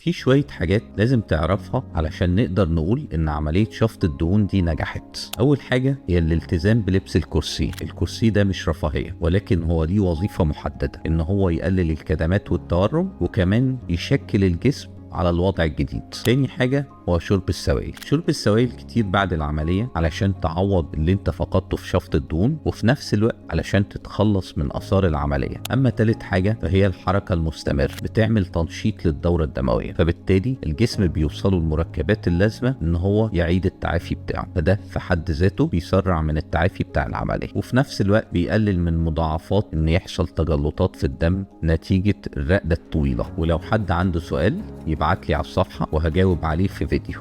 في شوية حاجات لازم تعرفها علشان نقدر نقول ان عملية شفط الدهون دي نجحت. اول حاجة هي الالتزام بلبس الكورسيه. الكورسيه ده مش رفاهية، ولكن هو ليه وظيفة محددة، ان هو يقلل الكدمات والتورم، وكمان يشكل الجسم على الوضع الجديد. تاني حاجة هو شرب السوائل. شرب السوائل كتير بعد العملية علشان تعوض اللي انت فقدته في شفط الدهون، وفي نفس الوقت علشان تتخلص من آثار العملية. أما تالت حاجة فهي الحركة المستمرة، بتعمل تنشيط للدورة الدموية، فبالتالي الجسم بيوصله المركبات اللازمة ان هو يعيد التعافي بتاعه، فده في حد ذاته بيسرع من التعافي بتاع العملية، وفي نفس الوقت بيقلل من مضاعفات ان يحصل تجلطات في الدم نتيجة الرقدة الطويلة. ولو حد عنده سؤال يبعت لي على الصفحة وهجاوب عليه في فيديو.